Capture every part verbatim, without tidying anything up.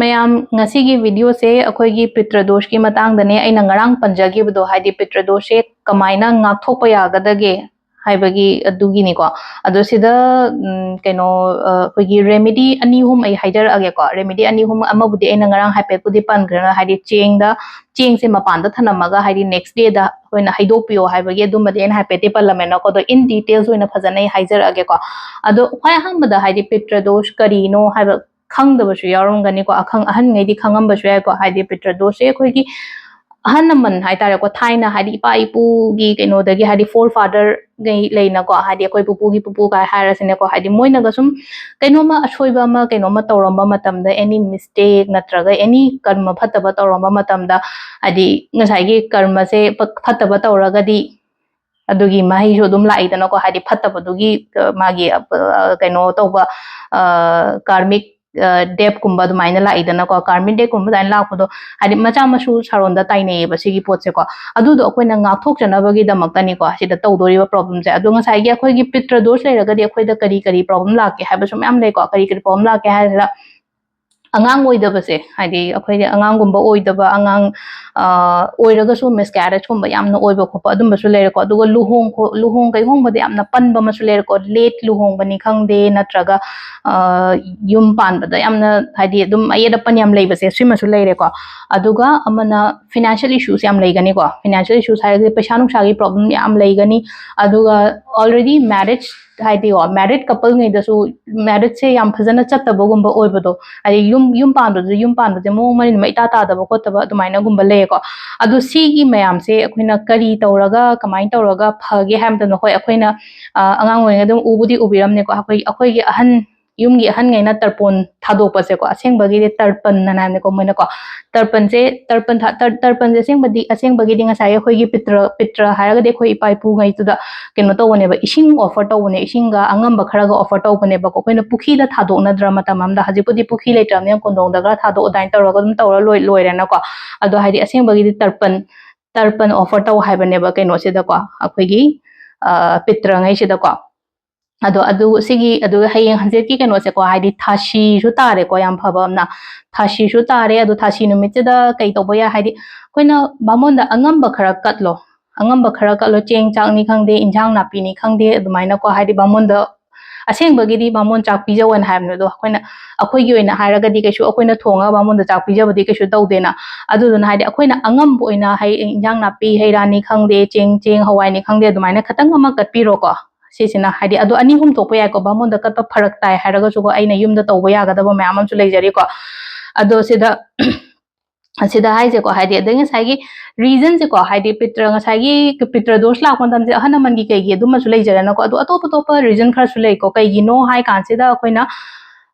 ꯃꯌꯥꯝ, ꯉꯁꯤꯒꯤ ꯚꯤꯗꯤꯑꯣꯁꯦ ꯑꯩꯈꯣꯏꯒꯤ ꯄꯤꯇ꯭ꯔꯗꯣꯁꯀꯤ ꯃꯇꯥꯡꯗꯅꯦ꯫ ꯑꯩꯅ ꯉꯔꯥꯡ ꯄꯟꯖꯈꯤꯕꯗꯣ, ꯍꯥꯏꯗꯤ ꯄꯤꯇ꯭ꯔꯗꯣꯁꯁꯦ ꯀꯃꯥꯏꯅ ꯉꯥꯛꯊꯣꯛꯄ ꯌꯥꯒꯗꯒꯦ ꯍꯥꯏꯕꯒꯤ ꯑꯗꯨꯒꯤꯅꯤꯀꯣ꯫ ꯑꯗꯣ ꯁꯤꯗ, ꯎꯝ, ꯀꯩꯅꯣ, ꯑ, ꯑꯩꯈꯣꯏꯒꯤ ꯔꯦꯃꯤꯗꯤ ꯑꯅꯤ ꯑꯍꯨꯝ ꯑꯩ ꯍꯥꯏꯖꯔꯛꯑꯒꯦꯀꯣ꯫ ꯔꯦꯃꯤꯗꯤ ꯑꯅꯤ ꯑꯍꯨꯝ, ꯑꯃꯕꯨꯗꯤ ꯑꯩꯅ ꯉꯔꯥꯡ ꯍꯥꯏꯐꯦꯠꯄꯨꯗꯤ ꯄꯟꯈ꯭ꯔꯦ, ꯍꯥꯏꯗꯤ ꯆꯦꯡꯗ, ꯆꯦꯡꯁꯦ ꯃꯄꯥꯟꯗ ꯊꯅꯝꯃꯒ, ꯍꯥꯏꯗꯤ next day ꯗ ꯑꯩꯈꯣꯏꯅ ꯍꯩꯗꯣꯛꯄꯤꯌꯣ ꯍꯥꯏꯕꯒꯤ ꯑꯗꯨꯃꯗꯤ ꯑꯩꯅ ꯍꯥꯏꯐꯦꯠꯇꯤ ꯄꯜꯂꯝꯃꯦꯅꯀꯣ꯫ ꯑꯗꯣ in details ꯑꯣꯏꯅ ꯐꯖꯅ ꯑꯩ ꯍꯥꯏꯖꯔꯛꯑꯒꯦꯀꯣ꯫ ꯑꯗꯣ ꯈ꯭ꯋꯥꯏ ꯑꯍꯥꯟꯕꯗ, ꯍꯥꯏꯗꯤ ꯄꯤꯇ꯭ꯔꯗꯣꯁ ꯀꯔꯤꯅꯣ ꯍꯥꯏꯕ ꯈꯪꯗꯕꯁꯨ ꯌꯥꯎꯔꯝꯒꯅꯤꯀꯣ, ꯑꯈꯪ ꯑꯍꯟꯉꯩꯗꯤ ꯈꯪꯉꯝꯕꯁꯨ ꯌꯥꯏꯀꯣ꯫ ꯍꯥꯏꯗꯤ ꯄꯤꯇ꯭ꯔꯗꯣꯁꯁꯦ ꯑꯩꯈꯣꯏꯒꯤ ꯑꯍꯜ ꯂꯃꯟ ꯍꯥꯏꯇꯥꯔꯦꯀꯣ, ꯊꯥꯏꯅ, ꯍꯥꯏꯗꯤ ꯏꯄꯥ ꯏꯄꯨꯒꯤ ꯀꯩꯅꯣꯗꯒꯤ, ꯍꯥꯏꯗꯤ forefather ꯉꯩ ꯂꯩꯅꯀꯣ, ꯍꯥꯏꯗꯤ ꯑꯩꯈꯣꯏ ꯄꯨꯄꯨꯒꯤ ꯄꯨꯄꯨ ꯀꯥꯏ ꯍꯥꯏꯔꯁꯤꯅꯦꯀꯣ, ꯍꯥꯏꯗꯤ ꯃꯣꯏꯅꯒ ꯁꯨꯝ ꯀꯩꯅꯣꯝꯃ ꯑꯁꯣꯏꯕ ꯑꯃ, ꯀꯩꯅꯣꯝꯃ ꯇꯧꯔꯝꯕ ꯃꯇꯝꯗ, any mistake ꯅꯠꯇ꯭ꯔꯒ any ꯀꯔꯃ ꯐꯠꯇꯕ ꯇꯧꯔꯝꯕ ꯃꯇꯝꯗ, ꯍꯥꯏꯗꯤ ꯉꯁꯥꯏꯒꯤ ꯀꯔꯃꯁꯦ ꯐ-, ꯐꯠꯇꯕ ꯇꯧꯔꯒꯗꯤ ꯑꯗꯨꯒꯤ ꯃꯍꯩꯁꯨ ꯑꯗꯨꯝ ꯂꯥꯛꯏꯗꯅꯀꯣ, ꯍꯥꯏꯗꯤ ꯐꯠꯇꯕꯗꯨꯒꯤ, ꯑ, ꯃꯥꯒꯤ, ꯑ, ꯀꯩꯅꯣ ꯇꯧꯕ, ꯑ, karmic, ꯑ, debt ꯀꯨꯝꯕ ꯑꯗꯨꯃꯥꯏꯅ ꯂꯥꯛꯏꯗꯅꯀꯣ꯫ Karmic debt ꯀꯨꯝꯕ ꯑꯗꯨꯃꯥꯏꯅ ꯂꯥꯛꯄꯗꯣ, ꯍꯥꯏꯗꯤ ꯃꯆꯥ ꯃꯁꯨ ꯁꯥꯔꯣꯟꯗ ꯇꯥꯏꯅꯩꯌꯦꯕ ꯁꯤꯒꯤ ꯄꯣꯠꯁꯦꯀꯣ꯫ ꯑꯗꯨꯗꯣ ꯑꯩꯈꯣꯏꯅ ꯉꯥꯛꯊꯣꯛꯆꯅꯕꯒꯤꯗꯃꯛꯇꯅꯤꯀꯣ ꯁꯤꯗ ꯇꯧꯗꯣꯔꯤꯕ problemꯁꯦ꯫ ꯑꯗꯣ ꯉꯁꯥꯏꯒꯤ ꯑꯩꯈꯣꯏꯒꯤ ꯄꯤꯇ꯭ꯔꯗꯣꯁ ꯂꯩꯔꯒꯗꯤ ꯑꯩꯈꯣꯏꯗ ꯀꯔꯤ ꯀꯔꯤ problem ꯂꯥꯛꯀꯦ ꯍꯥꯏꯕꯁꯨ ꯃꯌꯥꯝ ꯂꯩꯀꯣ꯫ ꯀꯔꯤ ꯀꯔꯤ problem ꯂꯥꯛꯀꯦ ꯍꯥꯏꯁꯤꯗ, ꯑꯉꯥꯡ ꯑꯣꯏꯗꯕꯁꯦ, ꯍꯥꯏꯗꯤ ꯑꯩꯈꯣꯏꯗꯤ ꯑꯉꯥꯡꯒꯨꯝꯕ ꯑꯣꯏꯗꯕ, ꯑꯉꯥꯡ, ꯑ, ꯑꯣꯏꯔꯒꯁꯨ miscarriage ꯀꯨꯝꯕ ꯌꯥꯝꯅ ꯑꯣꯏꯕ ꯈꯣꯠꯄ ꯑꯗꯨꯝꯕꯁꯨ ꯂꯩꯔꯦꯀꯣ꯫ ꯑꯗꯨꯒ ꯂꯨꯍꯣꯡ ꯈꯣ-, ꯂꯨꯍꯣꯡ ꯀꯩꯍꯣꯡꯕꯗ ꯌꯥꯝꯅ ꯄꯟꯕ ꯑꯃꯁꯨ ꯂꯩꯔꯦꯀꯣ, late ꯂꯨꯍꯣꯡꯕꯅꯤ ꯈꯪꯗꯦ, ꯅꯠꯇ꯭ꯔꯒ, ꯑ, ꯌꯨꯝ ꯄꯥꯟꯕꯗ ꯌꯥꯝꯅ, ꯍꯥꯏꯗꯤ ꯑꯗꯨꯝ ꯑꯌꯦꯠ ꯑꯄꯟ ꯌꯥꯝ ꯂꯩꯕꯁꯦ, ꯁꯤꯃꯁꯨ ꯂꯩꯔꯦꯀꯣ꯫ ꯑꯗꯨꯒ ꯑꯃꯅ financial issues ꯌꯥꯝ ꯂꯩꯒꯅꯤꯀꯣ꯫ Financial issues ꯍꯥꯏꯔꯒꯗꯤ ꯄꯩꯁꯥ ꯅꯨꯡꯁꯥꯒꯤ problem ꯌꯥꯝ ꯂꯩꯒꯅꯤ꯫ ꯑꯗꯨꯒ already marriage, ꯍꯥꯏꯗꯤꯀꯣ, married couple ꯉꯩꯗꯁꯨ marriageꯁꯦ ꯌꯥꯝ ꯐꯖꯅ ꯆꯠꯇꯕꯒꯨꯝꯕ ꯑꯣꯏꯕꯗꯣ, ꯍꯥꯏꯗꯤ ꯌꯨꯝ, ꯌꯨꯝ ꯄꯥꯟꯕꯗꯁꯨ, ꯌꯨꯝ ꯄꯥꯟꯕꯁꯦ ꯃꯑꯣꯡ ꯃꯔꯤꯟ ꯑꯃ ꯏꯇꯥ ꯇꯥꯗꯕ ꯈꯣꯠꯇꯕ ꯑꯗꯨꯃꯥꯏꯅꯒꯨꯝꯕ ꯂꯩꯌꯦꯀꯣ꯫ ꯑꯗꯣ ꯁꯤꯒꯤ ꯃꯌꯥꯝꯁꯦ ꯑꯩꯈꯣꯏꯅ ꯀꯔꯤ ꯇꯧꯔꯒ, ꯀꯃꯥꯏꯅ ꯇꯧꯔꯒ ꯐꯒꯦ ꯍꯥꯏꯕ ꯃꯇꯝꯗ, ꯍꯣꯏ, ꯑꯩꯈꯣꯏꯅ, ꯑ, ꯑꯉꯥꯡ ꯑꯣꯏꯔꯤꯉꯩꯗ ꯑꯗꯨꯝ ꯎꯕꯨꯗꯤ ꯎꯕꯤꯔꯝꯅꯤꯀꯣ, ꯑꯩꯈꯣꯏ, ꯑꯩꯈꯣꯏꯒꯤ ꯑꯍꯟ, ꯌꯨꯝꯒꯤ ꯑꯍꯟꯉꯩꯅ ꯇꯔꯄꯣꯟ ꯊꯥꯗꯣꯛꯄꯁꯦꯀꯣ, ꯑꯁꯦꯡꯕꯒꯤꯗꯤ ꯇꯔꯄꯟ ꯑꯅ ꯍꯥꯏꯕꯅꯤꯀꯣ ꯃꯣꯏꯅꯀꯣ꯫ ꯇꯔꯄꯟꯁꯦ, ꯇꯔꯄꯟ ꯊꯥ-, ꯇꯔ-, ꯇꯔꯄꯟꯁꯦ ꯑꯁꯦꯡꯕꯗꯤ, ꯑꯁꯦꯡꯕꯒꯤꯗꯤ ꯉꯁꯥꯏꯒꯤ ꯑꯩꯈꯣꯏꯒꯤ ꯄꯤꯇ꯭ꯔ, ꯄꯤꯇ꯭ꯔ ꯍꯥꯏꯔꯒꯗꯤ ꯑꯩꯈꯣꯏ ꯏꯄꯥ ꯏꯄꯨꯉꯩꯗꯨꯗ ꯀꯩꯅꯣ ꯇꯧꯕꯅꯦꯕ, ꯏꯁꯤꯡ offer ꯇꯧꯕꯅꯦ, ꯏꯁꯤꯡꯒ ꯑꯉꯝꯕ ꯈꯔꯒ offer ꯇꯧꯕꯅꯦꯕꯀꯣ꯫ ꯑꯩꯈꯣꯏꯅ ꯄꯨꯈ꯭ꯔꯤꯗ ꯊꯥꯗꯣꯛꯅꯗ꯭ꯔ ꯃꯇꯝ ꯑꯃꯗ, ꯍꯧꯖꯤꯛꯄꯨꯗꯤ ꯄꯨꯈ꯭ꯔꯤ ꯂꯩꯇ꯭ꯔꯕꯅꯤꯅ ꯀꯣꯟꯗꯣꯡꯗ ꯈꯔ ꯊꯥꯗꯣꯛ, ꯑꯗꯨꯃꯥꯏꯅ ꯇꯧꯔꯒ ꯑꯗꯨꯝ ꯇꯧꯔ ꯂꯣꯏ-, ꯂꯣꯏꯔꯦꯅꯀꯣ꯫ ꯑꯗꯣ ꯍꯥꯏꯗꯤ ꯑꯁꯦꯡꯕꯒꯤꯗꯤ ꯇꯔꯄꯟ, ꯇꯔꯄꯟ offer ꯇꯧ ꯍꯥꯏꯕꯅꯦꯕ ꯀꯩꯅꯣꯁꯤꯗꯀꯣ, ꯑꯩꯈꯣꯏꯒꯤ, ꯑ, ꯄꯤꯇ꯭ꯔꯉꯩꯁꯤꯗꯀꯣ꯫ ꯑꯗꯣ ꯑꯗꯨ ꯁꯤꯒꯤ ꯑꯗꯨ ꯍꯌꯦꯡ ꯍꯪꯆꯤꯠꯀꯤ ꯀꯩꯅꯣꯁꯦꯀꯣ, ꯍꯥꯏꯗꯤ ꯊꯥꯁꯤꯁꯨ ꯇꯥꯔꯦꯀꯣ, ꯌꯥꯝ ꯐꯕ ꯑꯃꯅ ꯊꯥꯁꯤꯁꯨ ꯇꯥꯔꯦ꯫ ꯑꯗꯣ ꯊꯥꯁꯤ ꯅꯨꯃꯤꯠꯁꯤꯗ ꯀꯩ ꯇꯧꯕ ꯌꯥꯏ, ꯍꯥꯏꯗꯤ ꯑꯩꯈꯣꯏꯅ ꯕꯥꯃꯣꯟꯗ ꯑꯉꯝꯕ ꯈꯔ ꯀꯠꯂꯣ, ꯑꯉꯝꯕ ꯈꯔ ꯀꯠꯂꯣ, ꯆꯦꯡ ꯆꯥꯛꯅꯤ ꯈꯪꯗꯦ, ꯏꯟꯖꯥꯡ ꯅꯥꯄꯤꯅꯤ ꯈꯪꯗꯦ, ꯑꯗꯨꯃꯥꯏꯅꯀꯣ, ꯍꯥꯏꯗꯤ ꯕꯥꯃꯣꯟꯗ ꯑꯁꯦꯡꯕꯒꯤꯗꯤ ꯕꯥꯃꯣꯟ ꯆꯥꯛ ꯄꯤꯖꯧꯅ ꯍꯥꯏꯕꯅꯦ꯫ ꯑꯗꯣ ꯑꯩꯈꯣꯏꯅ, ꯑꯩꯈꯣꯏꯒꯤ ꯑꯣꯏꯅ ꯍꯥꯏꯔꯒꯗꯤ ꯀꯩꯁꯨ ꯑꯩꯈꯣꯏꯅ ꯊꯣꯡꯉꯒ ꯕꯥꯃꯣꯟꯗ ꯆꯥꯛ ꯄꯤꯖꯕꯗꯤ ꯀꯩꯁꯨ ꯇꯧꯗꯦꯅ꯫ ꯑꯗꯨꯗꯨꯅ ꯍꯥꯏꯗꯤ ꯑꯩꯈꯣꯏꯅ ꯑꯉꯝꯕ ꯑꯣꯏꯅ ꯍꯩ ꯏꯟꯖꯥꯡ ꯅꯥꯄꯤ, ꯍꯩ ꯔꯥꯅꯤ ꯈꯪꯗꯦ, ꯆꯦꯡ ꯆꯦꯡ ꯍꯋꯥꯏꯅꯤ ꯈꯪꯗꯦ, ꯑꯗꯨꯃꯥꯏꯅ ꯈꯇꯪ ꯑꯃ ꯀꯠꯄꯤꯔꯣꯀꯣ꯫ ꯁꯤꯁꯤꯅ ꯍꯥꯏꯗꯤ ꯑꯗꯣ ꯑꯅꯤ ꯑꯍꯨꯝ ꯊꯣꯛꯄ ꯌꯥꯏꯀꯣ, ꯕꯥꯃꯣꯟꯗ ꯀꯠꯄ ꯐꯔꯛ ꯇꯥꯏ ꯍꯥꯏꯔꯒꯁꯨꯀꯣ, ꯑꯩꯅ ꯌꯨꯝꯗ ꯇꯧꯕ ꯌꯥꯒꯗꯕ ꯃꯌꯥꯝ ꯑꯃꯁꯨ ꯂꯩꯖꯔꯤꯀꯣ꯫ ꯑꯗꯣ ꯁꯤꯗ ꯑꯁꯤꯗ ꯍꯥꯏꯁꯦꯀꯣ, ꯍꯥꯏꯗꯤ ꯑꯗꯩ ꯉꯁꯥꯏꯒꯤ ꯔꯤꯖꯟꯁꯦꯀꯣ, ꯍꯥꯏꯗꯤ ꯄꯤꯇ꯭ꯔ ꯉꯁꯥꯏꯒꯤ ꯄꯤꯇ꯭ꯔ ꯗꯣꯁ ꯂꯥꯛꯄ ꯃꯇꯝꯁꯦ ꯑꯍꯜ ꯂꯃꯟꯒꯤ ꯀꯩꯒꯤ ꯑꯗꯨꯃꯁꯨ ꯂꯩꯖꯔꯦꯅꯀꯣ꯫ ꯑꯗꯣ ꯑꯇꯣꯞ ꯑꯇꯣꯞꯄ ꯔꯤꯖꯟ ꯈꯔꯁꯨ ꯂꯩꯀꯣ꯫ ꯀꯩꯒꯤꯅꯣ ꯍꯥꯏ ꯀꯥꯟꯁꯤꯗ ꯑꯩꯈꯣꯏꯅ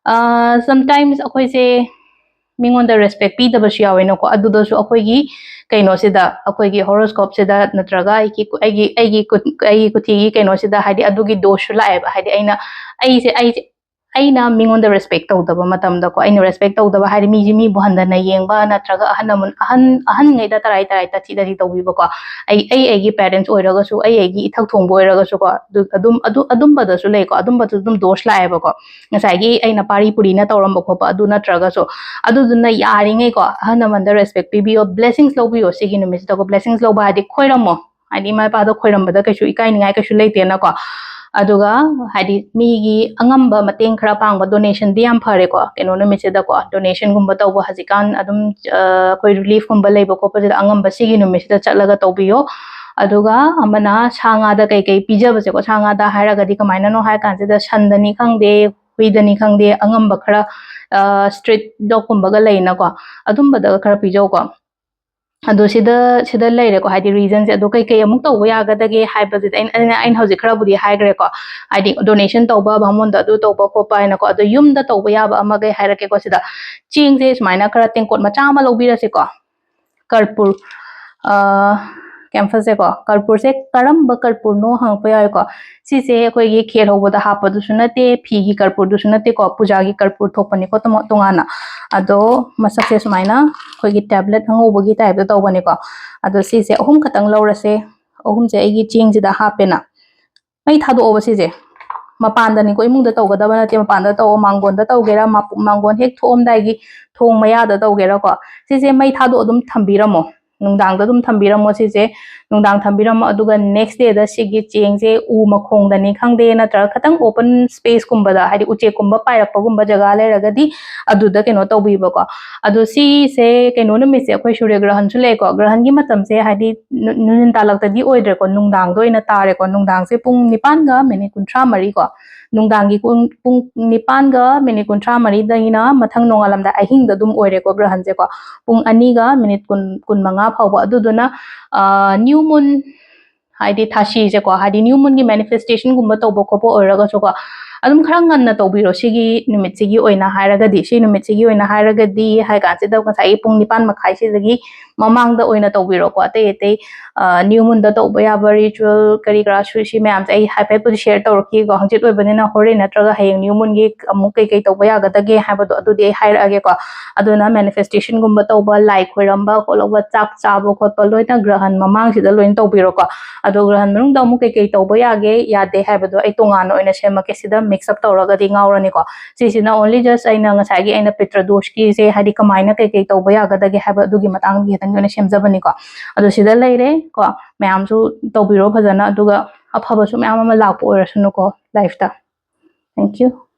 sometimes ꯑꯩꯈꯣꯏꯁꯦ ꯃꯤꯉꯣꯟꯗ ꯔꯦꯁꯄꯦꯛ ꯄꯤꯗꯕꯁꯨ ꯌꯥꯎꯋꯦꯅꯀꯣ꯫ ꯑꯗꯨꯗꯁꯨ ꯑꯩꯈꯣꯏꯒꯤ ꯀꯩꯅꯣꯁꯤꯗ, ꯑꯩꯈꯣꯏꯒꯤ ꯍꯣꯔꯣꯁꯀꯣꯞꯁꯤꯗ ꯅꯠꯇ꯭ꯔꯒ ꯑꯩꯒꯤ ꯑꯩꯒꯤ ꯑꯩꯒꯤ ꯀꯨꯠ- ꯑꯩꯒꯤ ꯀꯨꯊꯤꯒꯤ ꯀꯩꯅꯣꯁꯤꯗ ꯍꯥꯏꯗꯤ ꯑꯗꯨꯒꯤ ꯗꯣꯁꯁꯨ ꯂꯥꯛꯑꯦꯕ꯫ ꯍꯥꯏꯗꯤ ꯑꯩꯅ ꯑꯩꯁꯦ ꯑꯩꯁꯦ ꯑꯩꯅ ꯃꯤꯉꯣꯟꯗ ꯔꯦꯁꯄꯦꯛ ꯇꯧꯗꯕ ꯃꯇꯝꯗꯀꯣ, ꯑꯩꯅ ꯔꯦꯁꯄꯦꯛ ꯇꯧꯗꯕ ꯍꯥꯏꯗꯤ ꯃꯤꯁꯦ ꯃꯤꯕꯨ ꯍꯟꯊꯅ ꯌꯦꯡꯕ ꯅꯠꯇ꯭ꯔꯒ ꯑꯍꯟ ꯑꯃ ꯑꯍꯟ ꯑꯍꯟꯉꯩꯗ ꯇꯔꯥꯏ ꯇꯔꯥꯏ ꯇꯥꯊꯤ ꯇꯥꯊꯤ ꯇꯧꯕꯤꯕꯀꯣ꯫ ꯑꯩ ꯑꯩ ꯑꯩꯒꯤ ꯄꯦꯔꯦꯟꯁ ꯑꯣꯏꯔꯒꯁꯨ, ꯑꯩ ꯑꯩꯒꯤ ꯏꯊꯛ ꯊꯣꯡꯕ ꯑꯣꯏꯔꯒꯁꯨ ꯀꯣ, ꯑꯗꯨ ꯑꯗꯨꯝ ꯑꯗꯨ ꯑꯗꯨꯝꯕꯗꯁꯨ ꯂꯩꯀꯣ꯫ ꯑꯗꯨꯝꯕꯗꯁꯨ ꯑꯗꯨꯝ ꯗꯣꯁ ꯂꯥꯛꯑꯦꯕꯀꯣ꯫ ꯉꯁꯥꯏꯒꯤ ꯑꯩꯅ ꯄꯥꯔꯤ ꯄꯨꯔꯤꯅ ꯇꯧꯔꯝꯕ ꯈꯣꯠꯄ ꯑꯗꯨ ꯅꯠꯇ꯭ꯔꯒꯁꯨ, ꯑꯗꯨꯗꯨꯅ ꯌꯥꯔꯤꯉꯩꯀꯣ ꯑꯍꯜ ꯂꯃꯟꯗ ꯔꯦꯁꯄꯦꯛ ꯄꯤꯕꯤꯌꯣ, ꯕ꯭ꯂꯦꯁꯤꯡꯁ ꯂꯧꯕꯤꯌꯣ꯫ ꯁꯤꯒꯤ ꯅꯨꯃꯤꯠꯁꯤꯗꯀꯣ ꯕ꯭ꯂꯦꯁꯤꯡꯁ ꯂꯧꯕ ꯍꯥꯏꯗꯤ ꯈꯣꯏꯔꯝꯃꯣ, ꯍꯥꯏꯗꯤ ꯏꯃꯥ ꯏꯄꯥꯗꯣ ꯈꯣꯏꯔꯝꯕꯗ ꯀꯩꯁꯨ ꯏꯀꯥꯏꯅꯤꯡꯉꯥꯏ ꯀꯩꯁꯨ ꯂꯩꯇꯦꯅꯀꯣ꯫ ꯑꯗꯨꯒ ꯍꯥꯏꯗꯤ ꯃꯤꯒꯤ ꯑꯉꯝꯕ ꯃꯇꯦꯡ ꯈꯔ ꯄꯥꯡꯕ, ꯗꯣꯅꯦꯁꯟꯗꯤ ꯌꯥꯝ ꯐꯔꯦꯀꯣ ꯀꯩꯅꯣ ꯅꯨꯃꯤꯠꯁꯤꯗꯀꯣ꯫ ꯗꯣꯅꯦꯁꯟꯒꯨꯝꯕ ꯇꯧꯕ ꯍꯧꯖꯤꯛꯀꯥꯟ ꯑꯗꯨꯝ ꯑ, ꯑꯩꯈꯣꯏ ꯔꯤꯂꯤꯐꯀꯨꯝꯕ ꯂꯩꯕ ꯈꯣꯠꯄꯁꯤꯗ ꯑꯉꯝꯕ ꯁꯤꯒꯤ ꯅꯨꯃꯤꯠꯁꯤꯗ ꯆꯠꯂꯒ ꯇꯧꯕꯤꯌꯣ꯫ ꯑꯗꯨꯒ ꯑꯃꯅ ꯁꯥ ꯉꯥꯗ ꯀꯩꯀꯩ ꯄꯤꯖꯕꯁꯦꯀꯣ, ꯁꯥ ꯉꯥꯗ ꯍꯥꯏꯔꯒꯗꯤ ꯀꯃꯥꯏꯅꯅꯣ ꯍꯥꯏ ꯀꯥꯟꯁꯤꯗ ꯁꯟꯗꯅꯤ ꯈꯪꯗꯦ, ꯍꯨꯏꯗꯅꯤ ꯈꯪꯗꯦ, ꯑꯉꯝꯕ ꯈꯔ ꯁ꯭ꯇ꯭ꯔꯤꯠ ꯗꯣꯒꯀꯨꯝꯕꯒ ꯂꯩꯅꯀꯣ, ꯑꯗꯨꯝꯕꯗꯒ ꯈꯔ ꯄꯤꯖꯧꯀꯣ꯫ ꯑꯗꯣ ꯁꯤꯗ ꯁꯤꯗ ꯂꯩꯔꯦꯀꯣ, ꯍꯥꯏꯗꯤ ꯔꯤꯖꯟꯁꯦ꯫ ꯑꯗꯣ ꯀꯩꯀꯩ ꯑꯃꯨꯛ ꯇꯧꯕ ꯌꯥꯒꯗꯒꯦ ꯍꯥꯏꯕꯁꯤꯗ ꯑꯩꯅ ꯑꯩꯅ ꯑꯩꯅ ꯍꯧꯖꯤꯛ ꯈꯔꯕꯨꯗꯤ ꯍꯥꯏꯈ꯭ꯔꯦꯀꯣ꯫ ꯍꯥꯏꯗꯤ ꯗꯣꯅꯦꯁꯟ ꯇꯧꯕ, ꯕꯥꯃꯣꯟꯗ ꯑꯗꯨ ꯇꯧꯕ ꯈꯣꯠꯄ ꯍꯥꯏꯅꯀꯣ꯫ ꯑꯗꯣ ꯌꯨꯝꯗ ꯇꯧꯕ ꯌꯥꯕ ꯑꯃꯒꯩ ꯍꯥꯏꯔꯛꯀꯦꯀꯣ꯫ ꯁꯤꯗ ꯆꯦꯡꯁꯦ ꯁꯨꯃꯥꯏꯅ ꯈꯔ ꯇꯦꯡꯀꯣꯠ ꯃꯆꯥ ꯑꯃ ꯂꯧꯕꯤꯔꯁꯦꯀꯣ꯫ ꯀꯔꯄꯨꯔ, ꯑꯥ, ꯀꯩꯝ ꯐꯖꯩꯀꯣ꯫ ꯀꯔꯄꯨꯔꯁꯦ ꯀꯔꯝꯕ ꯀꯔꯄꯨꯔꯅꯣ ꯍꯪꯉꯛꯄ ꯌꯥꯎꯋꯦꯀꯣ꯫ ꯁꯤꯁꯦ ꯑꯩꯈꯣꯏꯒꯤ ꯈꯦꯔ ꯍꯧꯕꯗ ꯍꯥꯞꯄꯗꯨꯁꯨ ꯅꯠꯇꯦ, ꯐꯤꯒꯤ ꯀꯔꯄꯨꯔꯗꯨꯁꯨ ꯅꯠꯇꯦꯀꯣ, ꯄꯨꯖꯥꯒꯤ ꯀꯔꯄꯨꯔ ꯊꯣꯛꯄꯅꯤꯀꯣ ꯇꯣꯉꯥꯟ-, ꯇꯣꯉꯥꯟꯅ꯫ ꯑꯗꯣ ꯃꯁꯛꯁꯦ ꯁꯨꯃꯥꯏꯅ ꯑꯩꯈꯣꯏꯒꯤ ꯇꯦꯕ꯭ꯂꯦꯠ ꯑꯉꯧꯕꯒꯤ ꯇꯥꯏꯞꯇ ꯇꯧꯕꯅꯤꯀꯣ꯫ ꯑꯗꯣ ꯁꯤꯁꯦ ꯑꯍꯨꯝ ꯈꯛꯇꯪ ꯂꯧꯔꯁꯦ꯫ ꯑꯍꯨꯝꯁꯦ ꯑꯩꯒꯤ ꯆꯦꯡꯁꯤꯗ ꯍꯥꯞꯄꯦꯅ꯫ ꯃꯩ ꯊꯥꯗꯣꯛꯑꯣꯕ ꯁꯤꯁꯦ꯫ ꯃꯄꯥꯟꯗꯅꯤꯀꯣ, ꯏꯃꯨꯡꯗ ꯇꯧꯒꯗꯕ ꯅꯠꯇꯦ, ꯃꯄꯥꯟꯗ ꯇꯧꯑꯣ, ꯃꯥꯡꯒꯣꯟꯗ ꯇꯧꯒꯦꯔꯥ, ꯃꯥꯡꯒꯣꯟ ꯍꯦꯛ ꯊꯣꯛꯑꯝꯗꯥꯏꯒꯤ ꯊꯣꯡ ꯃꯌꯥꯗ ꯇꯧꯒꯦꯔꯥꯀꯣ, ꯁꯤꯁꯦ ꯃꯩ ꯊꯥꯗꯣꯛ ꯑꯗꯨꯝ ꯊꯝꯕꯤꯔꯝꯃꯣ꯫ ꯅꯨꯡꯗꯥꯡꯗ ꯑꯗꯨꯝ ꯊꯝꯕꯤꯔꯝꯃꯣ ꯁꯤꯁꯦ꯫ ꯅꯨꯡꯗꯥꯡ ꯊꯝꯕꯤꯔꯝꯃꯣ, ꯑꯗꯨꯒ next dayꯗ ꯁꯤꯒꯤ ꯆꯦꯡꯁꯦ ꯎ ꯃꯈꯣꯡꯗꯅꯤ ꯈꯪꯗꯦ, ꯅꯠꯇ꯭ꯔꯒ ꯈꯤꯇꯪ open spaceꯀꯨꯝꯕꯗ, ꯍꯥꯏꯗꯤ ꯎꯆꯦꯛꯀꯨꯝꯕ ꯄꯥꯏꯔꯛꯄꯒꯨꯝꯕ ꯖꯒꯥ ꯂꯩꯔꯒꯗꯤ ꯑꯗꯨꯗ ꯀꯩꯅꯣ ꯇꯧꯕꯤꯕꯀꯣ꯫ ꯑꯗꯣ ꯁꯤꯁꯦ ꯀꯩꯅꯣ ꯅꯨꯃꯤꯠꯁꯦ ꯑꯩꯈꯣꯏ ꯁꯨꯔ꯭ꯌ ꯒ꯭ꯔꯍꯟꯁꯨ ꯂꯩꯀꯣ꯫ ꯒ꯭ꯔꯍꯟꯒꯤ ꯃꯇꯝꯁꯦ ꯍꯥꯏꯗꯤ ꯅꯨ-, ꯅꯨꯡꯊꯤꯟ ꯇꯥꯜꯂꯛꯇꯗꯤ ꯑꯣꯏꯗ꯭ꯔꯦꯀꯣ, ꯅꯨꯡꯗꯥꯡꯗ ꯑꯣꯏꯅ ꯇꯥꯔꯦꯀꯣ꯫ ꯅꯨꯡꯗꯥꯡꯁꯦ ꯄꯨꯡ ꯅꯤꯄꯥꯟꯒ minute ꯀꯨꯟꯊ꯭ꯔꯥ ꯃꯔꯤ ꯀꯣ꯫ ꯅꯨꯡꯗꯥꯡꯒꯤ ꯄꯨꯡ, ꯄꯨꯡ ꯅꯤꯄꯥꯟꯒ minute ꯀꯨꯟꯊ꯭ꯔꯥ ꯃꯔꯤꯗꯒꯤꯅ ꯃꯊꯪ ꯅꯣꯡꯉꯥꯜꯂꯝꯗꯥꯏ ꯑꯍꯤꯡꯗ ꯑꯗꯨꯝ ꯑꯣꯏꯔꯦꯀꯣ ꯒ꯭ꯔꯍꯟꯁꯦꯀꯣ꯫ ꯄꯨꯡ ꯑꯅꯤꯒ minute ꯀꯨꯟ, ꯀꯨꯟꯃꯉꯥ ꯐꯥꯎꯕ꯫ ꯑꯗꯨꯗꯨꯅ, ꯑ, new moon ꯍꯥꯏꯗꯤ ꯊꯥꯁꯤꯁꯦꯀꯣ, ꯍꯥꯏꯗꯤ new moonꯒꯤ manifestationꯒꯨꯝꯕ ꯇꯧꯕ ꯈꯣꯠꯄ ꯑꯣꯏꯔꯒꯁꯨꯀꯣ, ꯑꯗꯨꯝ ꯈꯔ ꯉꯟꯅ ꯇꯧꯕꯤꯔꯣ ꯁꯤꯒꯤ ꯅꯨꯃꯤꯠꯁꯤꯒꯤ ꯑꯣꯏꯅ ꯍꯥꯏꯔꯒꯗꯤ꯫ ꯁꯤ ꯅꯨꯃꯤꯠꯁꯤꯒꯤ ꯑꯣꯏꯅ ꯍꯥꯏꯔꯒꯗꯤ ꯍꯥꯏ ꯀꯥꯟꯁꯤꯗ ꯉꯁꯥꯏꯒꯤ ꯄꯨꯡ ꯅꯤꯄꯥꯟ ꯃꯈꯥꯏꯁꯤꯗꯒꯤ ꯃꯃꯥꯡꯗ ꯑꯣꯏꯅ ꯇꯧꯕꯤꯔꯣꯀꯣ꯫ ꯑꯇꯩ ꯑꯇꯩ, ꯑ, new moonꯗ ꯇꯧꯕ ꯌꯥꯕ ritual ꯀꯔꯤ ꯀꯔꯥꯁꯨ ꯁꯤ ꯃꯌꯥꯝꯁꯦ ꯑꯩ ꯍꯥꯏꯐꯦꯠꯄꯨꯗꯤ share ꯇꯧꯔꯛꯈꯤꯀꯣ꯫ ꯍꯧꯖꯤꯛ ꯑꯣꯏꯕꯅꯤꯅ ꯍꯣꯔꯦꯟ ꯅꯠꯇ꯭ꯔꯒ ꯍꯌꯦꯡ new moonꯒꯤ ꯑꯃꯨꯛ ꯀꯩꯀꯩ ꯇꯧꯕ ꯌꯥꯒꯗꯒꯦ ꯍꯥꯏꯕꯗꯣ ꯑꯗꯨꯗꯤ ꯑꯩ ꯍꯥꯏꯔꯛꯑꯒꯦꯀꯣ꯫ ꯑꯗꯨꯅ manifestationꯒꯨꯝꯕ ꯇꯧꯕ, ꯂꯥꯏ ꯈꯣꯏꯔꯝꯕ ꯈꯣꯠꯂꯧꯕ, ꯆꯥꯛ ꯆꯥꯕ ꯈꯣꯠꯄ ꯂꯣꯏꯅ ꯒ꯭ꯔꯍꯟ ꯃꯃꯥꯡꯁꯤꯗ ꯂꯣꯏꯅ ꯇꯧꯕꯤꯔꯣꯀꯣ꯫ ꯑꯗꯣ ꯒ꯭ꯔꯍꯟ ꯃꯅꯨꯡꯗ ꯑꯃꯨꯛ ꯀꯩꯀꯩ ꯇꯧꯕ ꯌꯥꯒꯦ ꯌꯥꯗꯦ ꯍꯥꯏꯕꯗꯣ ꯑꯩ ꯇꯣꯉꯥꯟꯅ ꯑꯣꯏꯅ ꯁꯦꯝꯃꯛꯀꯦ, ꯁꯤꯗ mix up ꯇꯧꯔꯒꯗꯤ ꯉꯥꯎꯔꯅꯤꯀꯣ꯫ ꯁꯤꯁꯤꯅ only just ꯑꯩꯅ ꯉꯁꯥꯏꯒꯤ ꯑꯩꯅ ꯄꯤꯇ꯭ꯔꯗꯣꯁꯀꯤꯁꯦ ꯍꯥꯏꯗꯤ ꯀꯃꯥꯏꯅ ꯀꯩꯀꯩ ꯇꯧꯕ ꯌꯥꯒꯗꯒꯦ ꯍꯥꯏꯕ ꯑꯗꯨꯒꯤ ꯃꯇꯥꯡꯒꯤ ꯈꯤꯇꯪꯒꯤ ꯑꯣꯏꯅ ꯁꯦꯝꯖꯕꯅꯤꯀꯣ꯫ ꯑꯗꯣ ꯁꯤꯗ ꯂꯩꯔꯦ ꯀꯣ, ꯃꯌꯥꯝꯁꯨ ꯇꯧꯕꯤꯔꯣ ꯐꯖꯅ, ꯑꯗꯨꯒ ꯑꯐꯕꯁꯨ ꯃꯌꯥꯝ ꯑꯃ ꯂꯥꯛꯄ ꯑꯣꯏꯔꯁꯅꯨꯀꯣ lifeꯇ꯫ Thank you.